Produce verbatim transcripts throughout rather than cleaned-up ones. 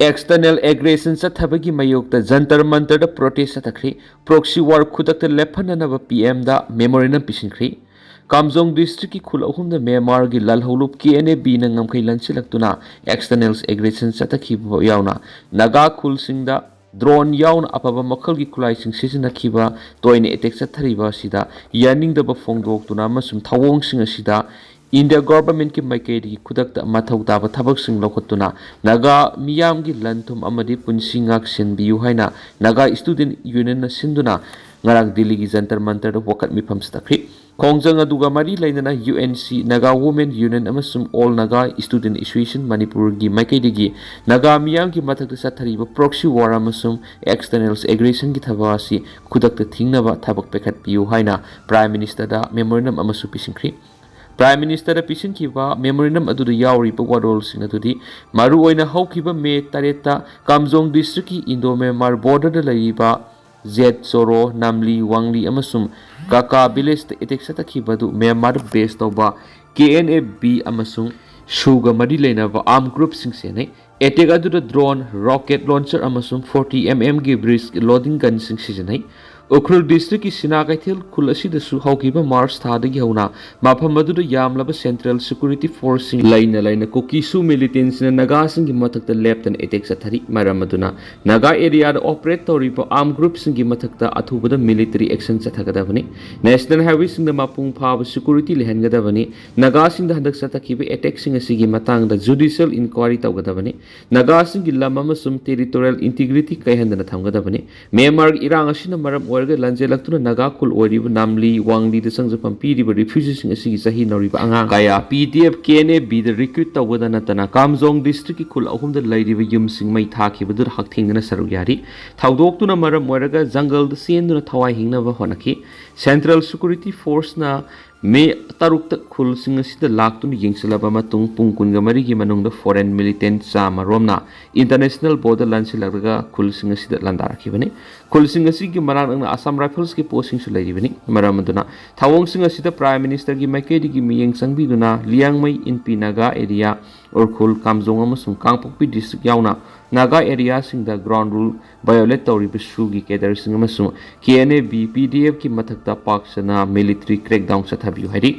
External aggression ꯆꯠꯊꯕꯒꯤ ꯃꯥꯌꯣꯛꯇ Jantar ꯃꯟꯇꯔꯗ protest ꯆꯠꯊꯈ꯭ꯔꯤ꯫ Proxy war ꯈꯨꯗꯛꯇ ꯂꯦꯞꯍꯟꯅꯅꯕ ꯄꯤ ꯑꯦꯝꯗ memorandum ꯄꯤꯁꯤꯟꯈ꯭ꯔꯤ꯫ ꯀꯥꯝꯖꯣꯡ districtꯀꯤ ꯈꯨꯜ ꯑꯍꯨꯝꯗ ꯃ꯭ꯌꯥꯟꯃꯥꯔꯒꯤ ꯂꯥꯜꯍꯧꯂꯨꯞ ꯀꯦ ꯑꯦꯟ ꯑꯦ ꯕꯤꯅ ꯉꯝꯈꯩ ꯂꯟꯁꯤꯜꯂꯛꯇꯨꯅ external aggression ꯆꯠꯊꯈꯤꯕ ꯌꯥꯎꯅ ꯅꯥꯒꯥ ꯈꯨꯜꯁꯤꯡꯗ drone ꯌꯥꯎꯅ ꯑꯐꯕ ꯃꯈꯜꯒꯤ ꯈꯨꯠꯂꯥꯏꯁꯤꯡ ꯁꯤꯖꯤꯟꯅꯈꯤꯕ ꯇꯣꯏꯅ attack ꯆꯠꯊꯔꯤꯕ ꯑꯁꯤꯗ ꯌꯥꯅꯤꯡꯗꯕ ꯐꯣꯡꯗꯣꯛꯇꯨꯅ ꯑꯃꯁꯨꯡ ꯊꯧꯑꯣꯡꯁꯤꯡ ꯑꯁꯤꯗ India governmentꯀꯤ ꯃꯥꯏꯀꯩꯗꯒꯤ ꯈꯨꯗꯛꯇ ꯃꯊꯧ ꯇꯥꯕ ꯊꯕꯛꯁꯤꯡ ꯂꯧꯈꯠꯇꯨꯅ ꯅꯥꯒꯥ ꯃꯤꯌꯥꯝꯒꯤ ꯂꯟ ꯊꯨꯝ ꯑꯃꯗꯤ ꯄꯨꯟꯁꯤ ꯉꯥꯛ ꯁꯦꯟꯕꯤꯌꯨ ꯍꯥꯏꯅ ꯅꯥꯒꯥ Student Unionꯅ ꯁꯤꯟꯗꯨꯅ ꯉꯔꯥꯡ ꯗꯤꯜꯂꯤꯒꯤ ꯖꯟꯇꯔ ꯃꯟꯇꯔꯗ ꯋꯥꯀꯠ ꯃꯤꯐꯝ ꯆꯠꯊꯈ꯭ꯔꯤ꯫ ꯈꯣꯡꯖꯪ ꯑꯗꯨꯒ ꯃꯔꯤ ꯂꯩꯅꯅ U N C, Naga Women Union ꯑꯃꯁꯨꯡ All Naga Student Association ꯃꯅꯤꯄꯨꯔꯒꯤ ꯃꯥꯏꯀꯩꯗꯒꯤ ꯅꯥꯒꯥ ꯃꯤꯌꯥꯝꯒꯤ ꯃꯊꯛꯇ ꯆꯠꯊꯔꯤꯕ proxy war ꯑꯃꯁꯨꯡ external aggressionꯒꯤ ꯊꯕꯛ ꯑꯁꯤ ꯈꯨꯗꯛꯇ ꯊꯤꯡꯅꯕ ꯊꯕꯛ ꯄꯥꯏꯈꯠꯄꯤꯌꯨ ꯍꯥꯏꯅ Prime Ministerꯗ memorandum ꯑꯃꯁꯨ ꯄꯤꯁꯤꯟꯈ꯭ꯔꯤ꯫ Prime Ministerꯗ ꯄꯤꯁꯤꯟꯈꯤꯕ memorandum ꯑꯗꯨꯗ ꯌꯥꯎꯔꯤꯕ ꯋꯥꯔꯣꯜꯁꯤꯡ ꯑꯗꯨꯗꯤ ꯃꯔꯨꯑꯣꯏꯅ ꯍꯧꯈꯤꯕ ꯃꯦ ꯇꯔꯦꯠꯇ ꯀꯥꯝꯖꯣꯡ districtꯀꯤ Indo Myanmar borderꯗ ꯂꯩꯔꯤꯕ ꯖꯦꯠ ꯆꯣꯔꯣ, ꯅꯥꯝꯂꯤ, ꯋꯥꯡꯂꯤ ꯑꯃꯁꯨꯡ ꯀꯥꯀꯥ villageꯇ attack ꯆꯠꯊꯈꯤꯕ ꯑꯗꯨ ꯃ꯭ꯌꯥꯟꯃꯥꯔꯗ base ꯇꯧꯕ K N A B ꯑꯃꯁꯨꯡ ꯁꯨꯒ ꯃꯔꯤ ꯂꯩꯅꯕ armed groupꯁꯤꯡ ꯁꯦꯟꯅꯩ꯫ Attack ꯑꯗꯨꯗ drone, rocket launcher ꯑꯃꯁꯨꯡ forty M M ꯒꯤ breech loading gunꯁꯤꯡ ꯁꯤꯖꯤꯟꯅꯩ꯫ ꯎꯈ꯭ꯔꯨꯜ districtꯀꯤ ꯁꯤꯅꯥ ꯀꯩꯊꯦꯜ ꯈꯨꯜ ꯑꯁꯤꯗꯁꯨ ꯍꯧꯈꯤꯕ March ꯊꯥꯗꯒꯤ ꯍꯧꯅ ꯃꯐꯝ ꯑꯗꯨꯗ ꯌꯥꯝꯂꯕ central security forceꯁꯤꯡ ꯂꯩꯅ ꯂꯩꯅ ꯀꯨꯀꯤ ꯁꯨ militantꯁꯤꯡꯅ ꯅꯥꯒꯥꯁꯤꯡꯒꯤ ꯃꯊꯛꯇ ꯂꯦꯞꯇꯅ attack ꯆꯠꯊꯔꯤ꯫ ꯃꯔꯝ ꯑꯗꯨꯅ ꯅꯥꯒꯥ areaꯗ operate ꯇꯧꯔꯤꯕ armed groupꯁꯤꯡꯒꯤ ꯃꯊꯛꯇ ꯑꯊꯨꯕꯗ military action ꯆꯠꯊꯒꯗꯕꯅꯤ꯫ National highwayꯁꯤꯡꯗ ꯃꯄꯨꯡ ꯐꯥꯕ security ꯂꯩꯍꯟꯒꯗꯕꯅꯤ꯫ ꯅꯥꯒꯥꯁꯤꯡꯗ ꯍꯟꯗꯛ ꯆꯠꯊꯈꯤꯕ attackꯁꯤꯡ ꯑꯁꯤꯒꯤ ꯃꯇꯥꯡꯗ judicial inquiry ꯇꯧꯒꯗꯕꯅꯤ꯫ ꯅꯥꯒꯥꯁꯤꯡꯒꯤ ꯂꯝ ꯑꯃꯁꯨꯡ territorial integrity ꯀꯥꯏꯍꯟꯗꯅ ꯊꯝꯒꯗꯕꯅꯤ꯫ ꯃ꯭ꯌꯥꯟꯃꯥꯔꯒꯤ ꯏꯔꯥꯡ ꯑꯁꯤꯅ ꯃꯔꯝ ꯑꯣꯏꯔꯒ ꯂꯟꯖꯦꯜꯂꯛꯇꯨꯅ ꯅꯥꯒꯥ ꯈꯨꯜ ꯑꯣꯏꯔꯤꯕ ꯅꯥꯝꯂꯤ, ꯋꯥꯡꯂꯤꯗ ꯆꯪꯖꯐꯝ ꯄꯤꯔꯤꯕ refugeeꯁꯤꯡ ꯑꯁꯤꯒꯤ ꯆꯍꯤ ꯅꯧꯔꯤꯕ ꯑꯉꯥꯡ ꯀꯌꯥ P D F, K N A Bꯗ recruit ꯇꯧꯕꯗ ꯅꯠꯇꯅ ꯀꯥꯝꯖꯣꯡ districtꯀꯤ ꯈꯨꯜ ꯑꯍꯨꯝꯗ ꯂꯩꯔꯤꯕ ꯌꯨꯝꯁꯤꯡ ꯃꯩ ꯊꯥꯈꯤꯕꯗꯨꯗ ꯍꯛꯊꯦꯡꯅꯅ ꯁꯔꯨꯛ ꯌꯥꯔꯤ꯫ ꯊꯧꯗꯣꯛꯇꯨꯅ ꯃꯔꯝ ꯑꯣꯏꯔꯒ ꯖꯪꯒꯜꯗ ꯆꯦꯟꯗꯨꯅ ꯊꯋꯥꯏ ꯍꯤꯡꯅꯕ ꯍꯣꯠꯅꯈꯤ꯫ Central Security Forceꯅ ꯃꯦ ꯇꯔꯨꯛꯇ ꯈꯨꯜꯁꯤꯡ ꯑꯁꯤꯗ ꯂꯥꯛꯇꯨꯅ ꯌꯦꯡꯁꯤꯜꯂꯕ ꯃꯇꯨꯡ ꯄꯨꯡ ꯀꯨꯟꯒ ꯃꯔꯤꯒꯤ ꯃꯅꯨꯡꯗ foreign militant ꯆꯥꯝꯃ ꯔꯣꯝꯅ international border ꯂꯥꯟꯁꯤꯜꯂꯛꯂꯒ ꯈꯨꯜꯁꯤꯡ ꯑꯁꯤꯗ ꯂꯥꯟꯗꯥꯔꯛꯈꯤꯕꯅꯤ꯫ ꯈꯨꯜꯁꯤꯡ ꯑꯁꯤꯒꯤ ꯃꯅꯥꯛ ꯅꯛꯅ Assam Riflesꯀꯤ postꯁꯤꯡꯁꯨ ꯂꯩꯔꯤꯕꯅꯤ꯫ ꯃꯔꯝ ꯑꯗꯨꯅ ꯊꯧꯑꯣꯡꯁꯤꯡ ꯑꯁꯤꯗ Prime Ministerꯒꯤ ꯃꯥꯏꯀꯩꯗꯒꯤ ꯃꯤꯠꯌꯦꯡ ꯆꯪꯕꯤꯗꯨꯅ ꯂꯤꯌꯥꯡꯃꯩ, ꯏꯟꯄꯤ ꯅꯥꯒꯥ area, ꯎꯈ꯭ꯔꯨꯜ, ꯀꯥꯝꯖꯣꯡ ꯑꯃꯁꯨꯡ ꯀꯥꯡꯄꯣꯛꯄꯤ district ꯌꯥꯎꯅ ꯅꯥꯒꯥ areaꯁꯤꯡꯗ ground rule violate ꯇꯧꯔꯤꯕ SoO ꯒꯤ cadreꯁꯤꯡ ꯑꯃꯁꯨꯡ KNA B PDFꯀꯤ ꯃꯊꯛꯇ ꯄꯥꯛ ꯁꯟꯅ military crackdown ꯆꯠꯊꯕꯤꯌꯨ ꯍꯥꯏꯔꯤ꯫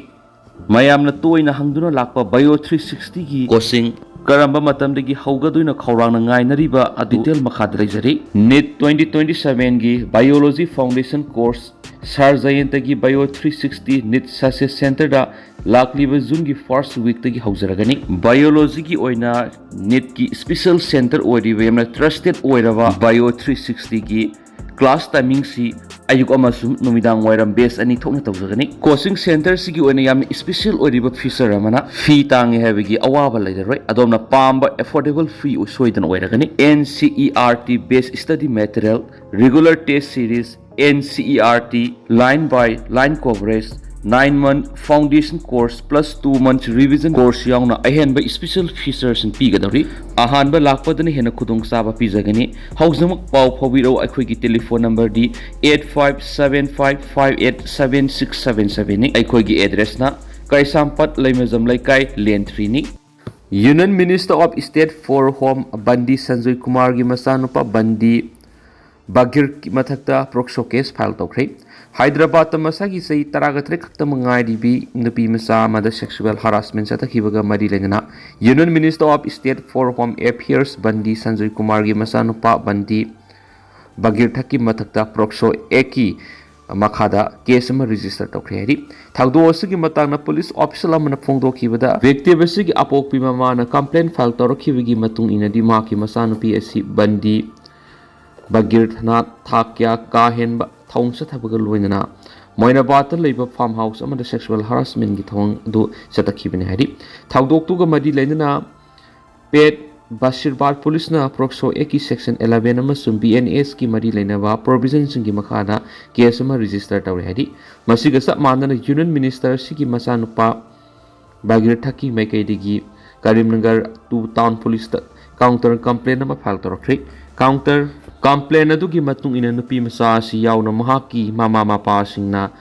ꯃꯌꯥꯝꯅ ꯇꯣꯏꯅ ꯍꯪꯗꯨꯅ ꯂꯥꯛꯄ Bio three sixtyꯒꯤ coaching ꯀꯔꯝꯕ ꯃꯇꯝꯗꯒꯤ ꯍꯧꯒꯗꯣꯏꯅꯣ ꯈꯧꯔꯥꯡꯅ ꯉꯥꯏꯅꯔꯤꯕ ꯑꯗꯨ detail ꯃꯈꯥꯗ ꯂꯩꯖꯔꯤ꯫ NEET twenty twenty sevenꯒꯤ Biology Foundation Course Sir Jayantagi Bio three sixty NEET Success Centerꯗ ꯂꯥꯛꯂꯤꯕ Juneꯒꯤ first weekꯇꯒꯤ ꯍꯧꯖꯔꯒꯅꯤ꯫ Biologyꯒꯤ ꯑꯣꯏꯅ NEETꯀꯤ special center ꯑꯣꯏꯔꯤꯕ ꯌꯥꯝꯅ trusted ꯑꯣꯏꯔꯕ Bio three sixtyꯒꯤ class timingꯁꯤ ꯑꯌꯨꯛ ꯑꯃꯁꯨꯡ ꯅꯨꯃꯤꯗꯥꯡ ꯋꯥꯏꯔꯝ batch ꯑꯅꯤ ꯊꯣꯛꯅ ꯇꯧꯖꯒꯅꯤ꯫ Coaching centerꯁꯤꯒꯤ ꯑꯣꯏꯅ ꯌꯥꯝꯅ special ꯑꯣꯏꯔꯤꯕ feature ꯑꯃꯅ fee ꯇꯥꯡꯉꯦ ꯍꯥꯏꯕꯒꯤ ꯑꯋꯥꯕ ꯂꯩꯔꯔꯣꯏ꯫ ꯑꯗꯣꯝꯅ ꯄꯥꯝꯕ affordable fee ꯁꯣꯏꯗꯅ ꯑꯣꯏꯔꯒꯅꯤ꯫ NCERT based study material, regular test series, NCERT line by line coverage, nine month foundation course plus two months revision course ꯌꯥꯎꯅ ꯑꯍꯦꯟꯕ special featuresꯁꯤꯡ ꯄꯤꯒꯗꯧꯔꯤ꯫ ꯑꯍꯥꯟꯕ ꯂꯥꯛꯄꯗꯅ ꯍꯦꯟꯅ ꯈꯨꯗꯣꯡꯆꯥꯕ ꯄꯤꯖꯒꯅꯤ꯫ ꯍꯧꯖꯤꯛꯃꯛ ꯄꯥꯎ ꯐꯥꯎꯕꯤꯔꯛꯎ꯫ ꯑꯩꯈꯣꯏꯒꯤ telephone numberꯗꯤ eight five seven five five eight seven six seven sevenꯅꯤ꯫ ꯑꯩꯈꯣꯏꯒꯤ addressꯅ ꯀꯩꯁꯥꯝꯄꯥꯠ ꯂꯩꯃꯖꯝ ꯂꯩꯀꯥꯏ, lane threeꯅꯤ꯫ Union Minister of State for Home ꯕꯟꯗꯤ Sanjoy ꯀꯨꯃꯥꯔꯒꯤ ꯃꯆꯥꯅꯨꯄꯥ ꯕꯟꯗꯤ ꯕꯒꯤꯔꯒꯤ ꯃꯊꯛꯇ POCSO case file ꯇꯧꯈ꯭ꯔꯦ꯫ ꯍꯥꯏꯗ꯭ꯔꯕꯥꯗꯇ ꯃꯁꯥꯒꯤ ꯆꯍꯤ ꯇꯔꯥꯒ ꯇꯔꯦꯠ ꯈꯛꯇꯃꯛ ꯉꯥꯏꯔꯤꯕꯤ ꯅꯨꯄꯤ ꯃꯆꯥ ꯑꯃꯗ sexual harassment ꯆꯠꯊꯈꯤꯕꯒ ꯃꯔꯤ ꯂꯩꯅꯅ Union Minister of State for Home Affairs ꯕꯟꯗꯤ Sanjoy ꯀꯨꯃꯥꯔꯒꯤ ꯃꯆꯥꯅꯨꯄꯥ ꯕꯟꯗꯤ ꯕꯒꯤꯔꯊꯛꯀꯤ ꯃꯊꯛꯇ POCSO Actꯀꯤ ꯃꯈꯥꯗ case ꯑꯃ register ꯇꯧꯈ꯭ꯔꯦ ꯍꯥꯏꯔꯤ꯫ ꯊꯧꯗꯣꯛ ꯑꯁꯤꯒꯤ ꯃꯇꯥꯡꯗ police official ꯑꯃꯅ ꯐꯣꯡꯗꯣꯛꯈꯤꯕꯗ, victim ꯑꯁꯤꯒꯤ ꯑꯄꯣꯛꯄꯤ ꯃꯃꯥꯅ complaint file ꯇꯧꯔꯛꯈꯤꯕꯒꯤ ꯃꯇꯨꯡ ꯏꯟꯅꯗꯤ ꯃꯍꯥꯛꯀꯤ ꯃꯆꯥꯅꯨꯄꯤ ꯑꯁꯤ ꯕꯟꯗꯤ ꯕꯒꯤꯔꯊꯅ ꯊꯥꯛ ꯀꯌꯥ ꯀꯥ ꯍꯦꯟꯕ ꯊꯧꯑꯣꯡ ꯆꯠꯊꯕꯒ ꯂꯣꯏꯅꯅ ꯃꯣꯏꯅꯥꯕꯥꯗꯇ ꯂꯩꯕ farm house ꯑꯃꯗ sexual harassmentꯀꯤ ꯊꯧꯑꯣꯡ ꯑꯗꯨ ꯆꯠꯊꯈꯤꯕꯅꯤ ꯍꯥꯏꯔꯤ꯫ ꯊꯧꯗꯣꯛꯇꯨꯒ ꯃꯔꯤ ꯂꯩꯅꯅ ꯄꯦꯠ ꯕꯁꯤꯔꯕꯥꯗ policeꯅ POCSO Actꯀꯤ section eleven ꯑꯃꯁꯨꯡ BNSꯀꯤ ꯃꯔꯤ ꯂꯩꯅꯕ provisionꯁꯤꯡꯒꯤ ꯃꯈꯥꯗ case ꯑꯃ register ꯇꯧꯔꯦ ꯍꯥꯏꯔꯤ꯫ ꯃꯁꯤꯒ ꯆꯞ ꯃꯥꯟꯅꯅ Union Minister ꯑꯁꯤꯒꯤ ꯃꯆꯥꯅꯨꯄꯥ ꯕꯒꯤꯔꯊꯛꯀꯤ ꯃꯥꯏꯀꯩꯗꯒꯤ Karimnagar two town policeꯇ counter complaint ꯑꯃ file ꯇꯧꯔꯛꯈ꯭ꯔꯦ꯫ Counter complaint ꯑꯗꯨꯒꯤ ꯃꯇꯨꯡ ꯏꯟꯅ ꯅꯨꯄꯤ ꯃꯆꯥ ꯑꯁꯤ ꯌꯥꯎꯅ ꯃꯍꯥꯛꯀꯤ ꯃꯃꯥ ꯃꯄꯥꯁꯤꯡꯅ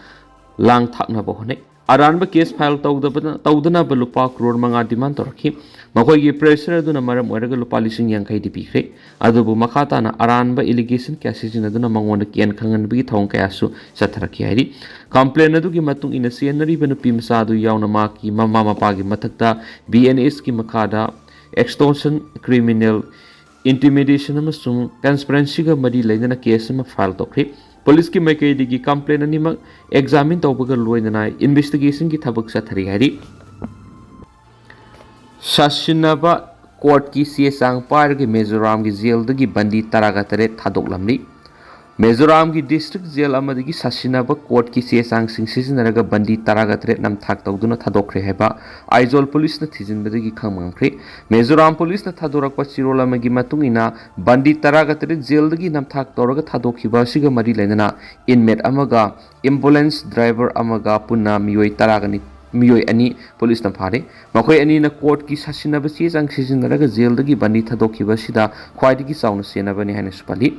ꯂꯥꯡ ꯊꯥꯛꯅꯕ ꯍꯣꯠꯅꯩ꯫ ꯑꯔꯥꯟꯕ ꯀꯦꯁ ꯐꯥꯏꯜ ꯇꯧꯗꯕꯅ ꯇꯧꯗꯅꯕ ꯂꯨꯄꯥ ꯀ꯭ꯔꯣꯔ ꯃꯉꯥ ꯗꯤꯃꯥꯟ ꯇꯧꯔꯛꯈꯤ꯫ ꯃꯈꯣꯏꯒꯤ ꯄ꯭ꯔꯦꯁꯔ ꯑꯗꯨꯅ ꯃꯔꯝ ꯑꯣꯏꯔꯒ ꯂꯨꯄꯥ ꯂꯤꯁꯤꯡ ꯌꯥꯡꯈꯩꯗꯤ ꯄꯤꯈ꯭ꯔꯦ꯫ ꯑꯗꯨꯕꯨ ꯃꯈꯥ ꯇꯥꯅ ꯑꯔꯥꯟꯕ ꯑꯦꯂꯤꯒꯦꯁꯟ ꯀꯌꯥ ꯁꯤꯖꯤꯟꯅꯗꯨꯅ ꯃꯉꯣꯟꯗ ꯀꯤꯍꯟ ꯈꯪꯍꯟꯕꯒꯤ ꯊꯧꯑꯣꯡ ꯀꯌꯥꯁꯨ ꯆꯠꯊꯔꯛꯈꯤ ꯍꯥꯏꯔꯤ꯫ ꯀꯝꯄ꯭ꯂꯦꯟ ꯑꯗꯨꯒꯤ ꯃꯇꯨꯡ ꯏꯟꯅ ꯆꯦꯟꯅꯔꯤꯕ ꯅꯨꯄꯤ ꯃꯆꯥ ꯑꯗꯨ ꯌꯥꯎꯅ ꯃꯍꯥꯛꯀꯤ ꯃꯃꯥ ꯃꯄꯥꯒꯤ ꯃꯊꯛꯇ ꯕꯤ ꯑꯦꯟ ꯑꯦꯁꯀꯤ ꯃꯈꯥꯗ ꯑꯦꯛꯁꯇꯣꯔꯁꯟ, ꯀ꯭ꯔꯤꯃꯤꯅꯦꯜ ꯏꯟꯇꯤꯃꯤꯗꯦꯁꯟ ꯑꯃꯁꯨꯡ ꯀꯟꯁꯄꯤꯔꯦꯟꯁꯤꯒ ꯃꯔꯤ ꯂꯩꯅꯅ ꯀꯦꯁ ꯑꯃ ꯐꯥꯏꯜ ꯇꯧꯈ꯭ꯔꯦ꯫ ꯄꯨꯂꯤꯁꯀꯤ ꯃꯥꯏꯀꯩꯗꯒꯤ ꯀꯝꯄ꯭ꯂꯦꯟ ꯑꯅꯤꯃꯛ ꯑꯦꯛꯖꯥꯃꯤꯟ ꯇꯧꯕꯒ ꯂꯣꯏꯅꯅ ꯏꯟꯚꯦꯁꯇꯤꯒꯦꯁꯟꯒꯤ ꯊꯕꯛ ꯆꯠꯊꯔꯤ ꯍꯥꯏꯔꯤ꯫ ꯁꯥꯁꯤꯟꯅꯕ ꯀꯣꯔꯠꯀꯤ ꯆꯦ ꯆꯥꯡ ꯄꯥꯏꯔꯒ ꯃꯤꯖꯣꯔꯥꯝꯒꯤ ꯖꯦꯜꯗꯒꯤ ꯕꯟꯗꯤ ꯇꯔꯥꯒ ꯇꯔꯦꯠ ꯊꯥꯗꯣꯛꯂꯝꯂꯤ꯫ ꯃꯤꯖꯣꯔꯥꯝꯒꯤ ꯗꯤꯁꯇ꯭ꯔꯤꯛ ꯖꯦꯜ ꯑꯃꯗꯒꯤ ꯁꯥꯁꯤꯟꯅꯕ ꯀꯣꯔꯠꯀꯤ ꯆꯦ ꯆꯥꯡꯁꯤꯡ ꯁꯤꯖꯤꯟꯅꯔꯒ ꯕꯟꯗꯤ ꯇꯔꯥꯒ ꯇꯔꯦꯠ ꯅꯝꯊꯥꯛ ꯇꯧꯗꯨꯅ ꯊꯥꯗꯣꯛꯈ꯭ꯔꯦ ꯍꯥꯏꯕ ꯑꯥꯏꯖꯣꯜ ꯄꯨꯂꯤꯁꯅ ꯊꯤꯖꯤꯟꯕꯗꯒꯤ ꯈꯪꯕ ꯉꯝꯈ꯭ꯔꯦ꯫ ꯃꯤꯖꯣꯔꯥꯝ ꯄꯨꯂꯤꯁꯅ ꯊꯥꯗꯣꯔꯛꯄ ꯆꯦꯔꯣꯜ ꯑꯃꯒꯤ ꯃꯇꯨꯡ ꯏꯟꯅ, ꯕꯟꯗꯤ ꯇꯔꯥꯒ ꯇꯔꯦꯠ ꯖꯦꯜꯗꯒꯤ ꯅꯝꯊꯥꯛ ꯇꯧꯔꯒ ꯊꯥꯗꯣꯛꯈꯤꯕ ꯑꯁꯤꯒ ꯃꯔꯤ ꯂꯩꯅꯅ ꯏꯟꯃꯦꯠ ꯑꯃꯒ ꯑꯦꯝꯕꯨꯂꯦꯟꯁ ꯗ꯭ꯔꯥꯏꯚꯔ ꯑꯃꯒ ꯄꯨꯟꯅ ꯃꯤꯑꯣꯏ ꯇꯔꯥꯒ ꯃꯤꯑꯣꯏ ꯑꯅꯤ ꯄꯨꯂꯤꯁꯅ ꯐꯥꯔꯦ꯫ ꯃꯈꯣꯏ ꯑꯅꯤꯅ ꯀꯣꯔꯠꯀꯤ ꯁꯥꯁꯤꯟꯅꯕ ꯆꯦ ꯆꯥꯡ ꯁꯤꯖꯤꯟꯅꯔꯒ ꯖꯦꯜꯗꯒꯤ ꯕꯟꯗꯤ ꯊꯥꯗꯣꯛꯈꯤꯕ ꯑꯁꯤꯗ ꯈ꯭ꯋꯥꯏꯗꯒꯤ ꯆꯥꯎꯅ ꯆꯦꯟꯅꯕꯅꯤ ꯍꯥꯏꯅꯁꯨ ꯄꯜꯂꯤ꯫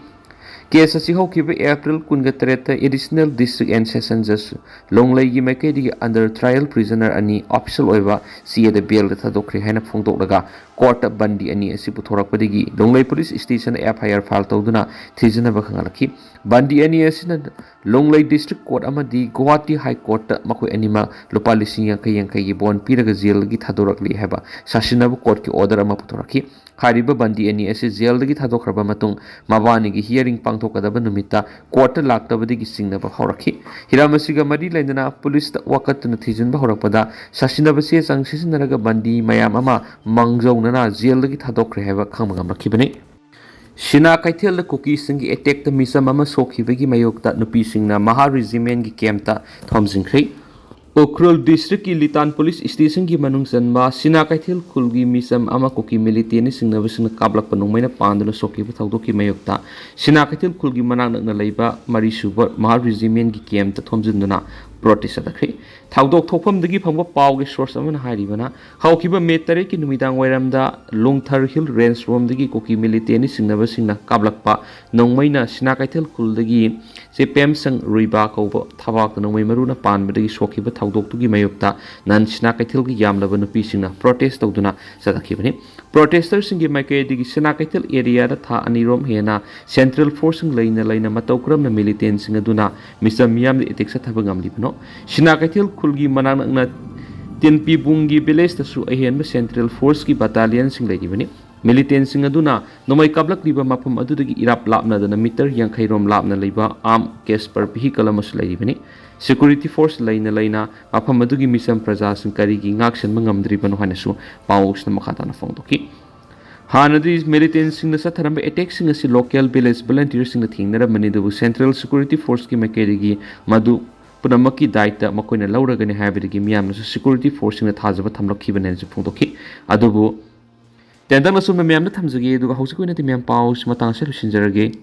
ꯀꯦꯁ ꯑꯁꯤ ꯍꯧꯈꯤꯕ ꯑꯦꯄ꯭ꯔꯤꯜ ꯀꯨꯟꯒ ꯇꯔꯦꯠꯇ ꯑꯦꯗꯤꯁꯅꯦꯜ ꯗꯤꯁꯇ꯭ꯔꯤꯛ ꯑꯦꯟ ꯁꯦꯁꯟ ꯖꯖ ꯂꯣꯡꯂꯩꯒꯤ ꯃꯥꯏꯀꯩꯗꯒꯤ ꯑꯟꯗꯔ ꯇ꯭ꯔꯥꯏꯌꯦꯜ ꯄ꯭ꯔꯤꯖꯅꯔ ꯑꯅꯤ ꯑꯣꯐꯤꯁꯤꯌꯦꯜ ꯑꯣꯏꯕ ꯆꯦꯗ ꯕꯦꯜꯗ ꯊꯥꯗꯣꯛꯈ꯭ꯔꯦ ꯍꯥꯏꯅ ꯐꯣꯡꯗꯣꯛꯂꯒ ꯀꯣꯔꯠꯇ ꯕꯟꯗꯤ ꯑꯅꯤ ꯑꯁꯤ ꯄꯨꯊꯣꯔꯛꯄꯗꯒꯤ ꯂꯣꯡꯂꯩ ꯄꯨꯂꯤꯁ ꯁ꯭ꯇꯦꯁꯟꯗ ꯑꯦꯐ ꯑꯥꯏ ꯑꯥꯔ ꯐꯥꯏꯜ ꯇꯧꯗꯨꯅ ꯊꯤꯖꯤꯟꯅꯕ ꯈꯪꯍꯜꯂꯛꯈꯤ꯫ ꯕꯟꯗꯤ ꯑꯅꯤ ꯑꯁꯤꯅ ꯂꯣꯡꯂꯩ ꯗꯤꯁꯇ꯭ꯔꯤꯛ ꯀꯣꯔꯠ ꯑꯃꯗꯤ ꯒꯨꯋꯥꯍꯥꯇꯤ ꯍꯥꯏ ꯀꯣꯔꯠꯇ ꯃꯈꯣꯏ ꯑꯅꯤꯃꯛ ꯂꯨꯄꯥ ꯂꯤꯁꯤꯡ ꯌꯥꯡꯈꯩ ꯌꯥꯡꯈꯩꯒꯤ ꯕꯣꯟ ꯄꯤꯔꯒ ꯖꯦꯜꯗꯒꯤ ꯊꯥꯗꯣꯔꯛꯂꯤ ꯍꯥꯏꯕ ꯁꯥꯁꯤꯟꯅꯕ ꯀꯣꯔꯠꯀꯤ ꯑꯣꯔꯗꯔ ꯑꯃ ꯄꯨꯊꯣꯔꯛꯈꯤ꯫ ꯍꯥꯏꯔꯤꯕ ꯕꯟꯗꯤ ꯑꯅꯤ ꯑꯁꯤ ꯖꯦꯜꯗꯒꯤ ꯊꯥꯗꯣꯛꯈ꯭ꯔꯕ ꯃꯇꯨꯡ ꯃꯕꯥꯅꯤꯒꯤ ꯍꯤꯌꯥꯔꯤꯡ ꯄꯥꯡꯊꯣꯛꯀꯗꯕ ꯅꯨꯃꯤꯠꯇ ꯀꯣꯔꯠꯇ ꯂꯥꯛꯇꯕꯗꯒꯤ ꯆꯤꯡꯅꯕ ꯍꯧꯔꯛꯈꯤ꯫ ꯍꯤꯔꯝ ꯑꯁꯤꯒ ꯃꯔꯤ ꯂꯩꯅꯅ ꯄꯨꯂꯤꯁꯇ ꯋꯥꯀꯠꯇꯨꯅ ꯊꯤꯖꯤꯟꯕ ꯍꯧꯔꯛꯄꯗ ꯁꯥꯁꯤꯟꯅꯕ ꯆꯦ ꯆꯥꯡ ꯁꯤꯖꯤꯟꯅꯔꯒ ꯕꯟꯗꯤ ꯃꯌꯥꯝ ꯑꯃ ꯃꯥꯡꯖꯧꯅꯅ ꯖꯦꯜꯗꯒꯤ ꯊꯥꯗꯣꯛꯈ꯭ꯔꯦ ꯍꯥꯏꯕ ꯈꯪꯕ ꯉꯝꯂꯛꯈꯤꯕꯅꯤ꯫ ꯁꯤꯅꯥ ꯀꯩꯊꯦꯜꯗ ꯀꯨꯀꯤꯁꯤꯡꯒꯤ ꯑꯦꯇꯦꯛꯇ ꯃꯤꯆꯝ ꯑꯃ ꯁꯣꯛꯈꯤꯕꯒꯤ ꯃꯥꯌꯣꯛꯇ ꯅꯨꯄꯤꯁꯤꯡꯅ ꯃꯍꯥ ꯔꯤꯖꯤꯃꯦꯟꯒꯤ ꯀꯦꯝꯞꯇ ꯊꯣꯝꯖꯤꯟꯈ꯭ꯔꯦ꯫ ꯎꯈ꯭ꯔꯨꯜ ꯗꯤꯁꯇ꯭ꯔꯤꯛꯀꯤ ꯂꯤꯇꯥꯟ ꯄꯨꯂꯤꯁ ꯁ꯭ꯇꯦꯁꯟꯒꯤ ꯃꯅꯨꯡ ꯆꯟꯕ ꯁꯤꯅꯥ ꯀꯩꯊꯦꯜ ꯈꯨꯜꯒꯤ ꯃꯤꯆꯝ ꯑꯃ ꯀꯨꯀꯤ ꯃꯤꯂꯤꯇꯦꯟꯅ ꯆꯤꯡꯅꯕꯁꯤꯡꯅ ꯀꯥꯞꯂꯛꯄ ꯅꯣꯡꯃꯩꯅ ꯄꯥꯟꯗꯨꯅ ꯁꯣꯛꯈꯤꯕ ꯊꯧꯗꯣꯛꯀꯤ ꯃꯥꯌꯣꯛꯇ ꯁꯤꯅꯥ ꯀꯩꯊꯦꯜ ꯈꯨꯜꯒꯤ ꯃꯅꯥꯛ ꯅꯛꯅ ꯂꯩꯕ ꯃꯔꯤꯁꯨꯕ ꯃꯍꯥ ꯔꯤꯖꯤꯃꯦꯟꯒꯤ ꯀꯦꯝꯞꯇ ꯊꯣꯝꯖꯤꯟꯗꯨꯅ ꯄ꯭ꯔꯣꯇꯦꯁ ꯆꯠꯊꯈ꯭ꯔꯤ꯫ ꯊꯧꯗꯣꯛ ꯊꯣꯛꯐꯝꯗꯒꯤ ꯐꯪꯕ ꯄꯥꯎꯒꯤ ꯁꯣꯔꯁ ꯑꯃꯅ ꯍꯥꯏꯔꯤꯕꯅ, ꯍꯧꯈꯤꯕ ꯃꯦ ꯇꯔꯦꯠꯀꯤ ꯅꯨꯃꯤꯗꯥꯡ ꯋꯥꯏꯔꯝꯗ ꯂꯣꯡꯊꯔ ꯍꯤꯜ ꯔꯦꯟꯖ ꯔꯣꯝꯗꯒꯤ ꯀꯨꯀꯤ ꯃꯤꯂꯤꯇꯦꯟꯅꯤ ꯆꯤꯡꯅꯕꯁꯤꯡꯅ ꯀꯥꯞꯂꯛꯄ ꯅꯣꯡꯃꯩꯅ ꯁꯤꯅꯥ ꯀꯩꯊꯦꯜ ꯈꯨꯜꯗꯒꯤ ꯆꯦ ꯄꯦꯝꯁꯪ ꯔꯨꯏꯕꯥ ꯀꯧꯕ ꯊꯕꯥꯛꯇ ꯅꯣꯡꯃꯩ ꯃꯔꯨꯅ ꯄꯥꯟꯕꯗꯒꯤ ꯁꯣꯛꯈꯤꯕ ꯊꯧꯗꯣꯛꯇꯨꯒꯤ ꯃꯥꯌꯣꯛꯇ ꯅꯟ ꯁꯤꯅꯥ ꯀꯩꯊꯦꯜꯒꯤ ꯌꯥꯝꯂꯕ ꯅꯨꯄꯤꯁꯤꯡꯅ ꯄ꯭ꯔꯣꯇꯦꯁ ꯇꯧꯗꯨꯅ ꯆꯠꯊꯈꯤꯕꯅꯤ꯫ ꯄ꯭ꯔꯣꯇꯦꯁꯇꯔꯁꯤꯡꯒꯤ ꯃꯥꯏꯀꯩꯗꯒꯤ ꯁꯤꯅꯥ ꯀꯩꯊꯦꯜ ꯑꯦꯔꯤꯌꯥꯗ ꯊꯥ ꯑꯅꯤꯔꯣꯝ ꯍꯦꯟꯅ ꯁꯦꯟꯇ꯭ꯔꯦꯜ ꯐꯣꯔꯁꯁꯤꯡ ꯂꯩꯅ ꯂꯩꯅ ꯃꯇꯧ ꯀꯔꯝꯅ ꯃꯤꯂꯤꯇꯦꯟꯁꯤꯡ ꯑꯗꯨꯅ ꯃꯤꯆꯝ ꯃꯤꯌꯥꯝꯗ ꯑꯦꯇꯦꯛ ꯆꯠꯊꯕ ꯉꯝꯂꯤꯕꯅꯣ? ꯁꯤꯅꯥ ꯀꯩꯊꯦꯜ ꯈꯨꯜꯒꯤ ꯃꯅꯥꯛ ꯅꯛꯅ ꯇꯤꯟꯄꯤꯕꯨꯡꯒꯤ ꯚꯤꯂꯦꯖꯇꯁꯨ ꯑꯍꯦꯟꯕ ꯁꯦꯟꯇ꯭ꯔꯦꯜ ꯐꯣꯔꯁꯀꯤ ꯕꯠꯇꯥꯂꯤꯌꯟꯁꯤꯡ ꯂꯩꯔꯤꯕꯅꯤ꯫ ꯃꯤꯂꯤꯇꯦꯟꯁꯤꯡ ꯑꯗꯨꯅ ꯅꯣꯡꯃꯩ ꯀꯥꯞꯂꯛꯂꯤꯕ ꯃꯐꯝ ꯑꯗꯨꯗꯒꯤ ꯏꯔꯥꯞ ꯂꯥꯞꯅꯗꯅ ꯃꯤꯇꯔ ꯌꯥꯡꯈꯩ ꯔꯣꯝ ꯂꯥꯞꯅ ꯂꯩꯕ ꯑꯥꯔꯝ ꯀꯦꯁꯄꯔ ꯚꯤꯍꯤꯀꯜ ꯑꯃꯁꯨ ꯂꯩꯔꯤꯕꯅꯤ꯫ ꯁꯦꯀ꯭ꯌꯨꯔꯤꯇꯤ ꯐꯣꯔꯁ ꯂꯩꯅ ꯂꯩꯅ ꯃꯐꯝ ꯑꯗꯨꯒꯤ ꯃꯤꯆꯝ ꯄ꯭ꯔꯖꯥꯁꯤꯡ ꯀꯔꯤꯒꯤ ꯉꯥꯛꯁꯦꯟꯕ ꯉꯝꯗ꯭ꯔꯤꯕꯅꯣ ꯍꯥꯏꯅꯁꯨ ꯄꯥꯎꯁꯤꯅ ꯃꯈꯥ ꯇꯥꯅ ꯐꯣꯡꯗꯣꯛꯈꯤ꯫ ꯍꯥꯟꯅꯗꯤ ꯃꯤꯂꯤꯇꯦꯟꯁꯤꯡꯅ ꯆꯠꯊꯔꯝꯕ ꯑꯦꯇꯦꯛꯁꯤꯡ ꯑꯁꯤ ꯂꯣꯀꯦꯜ ꯚꯤꯂꯦꯖ ꯚꯣꯂꯟꯇꯤꯌꯔꯁꯤꯡꯅ ꯊꯦꯡꯅꯔꯝꯕꯅꯤ, ꯑꯗꯨꯕꯨ ꯁꯦꯟꯇ꯭ꯔꯦꯜ ꯁꯦꯀ꯭ꯌꯨꯔꯤꯇꯤ ꯐꯣꯔꯁꯀꯤ ꯃꯥꯏꯀꯩꯗꯒꯤ ꯃꯗꯨ ꯄꯨꯝꯅꯃꯛꯀꯤ ꯗꯥꯏꯇ ꯃꯈꯣꯏꯅ ꯂꯧꯔꯒꯅꯤ ꯍꯥꯏꯕꯗꯒꯤ ꯃꯤꯌꯥꯝꯅꯁꯨ ꯁꯦꯀ꯭ꯌꯨꯔꯤꯇꯤ ꯐꯣꯔꯁꯁꯤꯡꯅ ꯊꯥꯖꯕ ꯊꯝꯂꯛꯈꯤꯕꯅꯦꯅꯁꯨ ꯐꯣꯡꯗꯣꯛꯈꯤ꯫ ꯑꯗꯨꯕꯨ ꯇꯦꯟꯇꯛꯅ ꯁꯨꯝꯅ ꯃꯌꯥꯝꯗ ꯊꯝꯖꯒꯦ, ꯑꯗꯨꯒ ꯍꯧꯖꯤꯛꯀꯤ ꯑꯣꯏꯅꯗꯤ ꯃꯌꯥꯝ ꯄꯥꯎꯁꯤ ꯃꯇꯥꯡ ꯑꯁꯤꯗ ꯂꯣꯏꯁꯤꯟꯖꯔꯒꯦ꯫